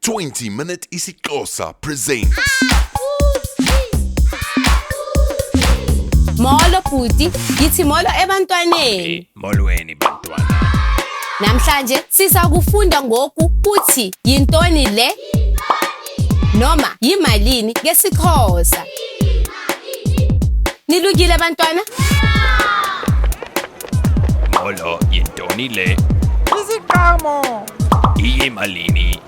20 Minute isiXhosa presents. Molo bhuti, yithi molo ebantwaneni. Molweni bantwana. Namhlanje sizakufunda ngoku kuthi yintoni le noma yimalini ngesiXhosa. Nilungile bantwana? Molo yintoni le? Isiqhamo. Iyimalini?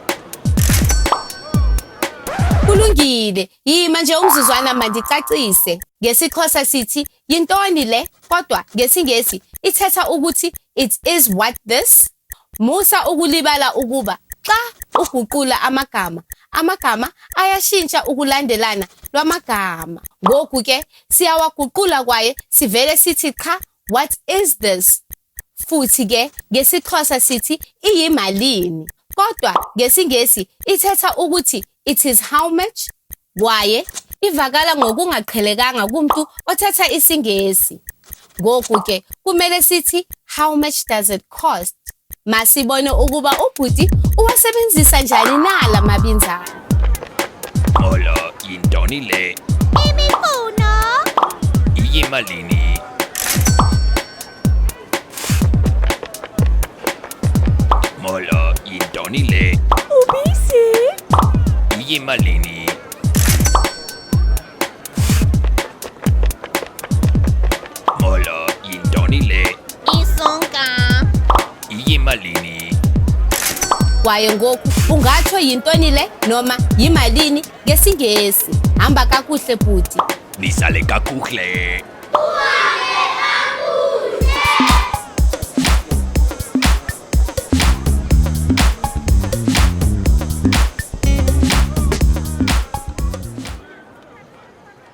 Kulungile. Yima nje umzuzwana mandicacise. NgesiXhosa sithi yintoni le kodwa ngesiNgesi ithetha ukuthi it is what this. Musa ukulibala ukuba xa uguqula amagama, amagama ayashintsha ukulandelana lwamagama. Ngoku ke siyawaguqula kwaye sivele sithi qha what is this? Futhi ke ngesiXhosa sithi iyimalini. Kodwa ngesiNgesi ithetha ukuthi it is how much kwaye ivakala ngokungaqhelekanga kumntu othetha isiNgesi. Ngoku ke kumele sithi how much does it cost? Masibone ukuba ubhuti uwasebenzisa njani na la mabinzana. Molo yintoni le? Imifuno. Iyimalini? Molo yintoni le? Ubisi. Iyimalini? Molo yintoni le? Isonka. Iyimalini? Kwaye ngoku ungatsho yintoni le noma yimalini ngesiNgesi. Hamba kakuhle bhuti. Nisale kakuhle.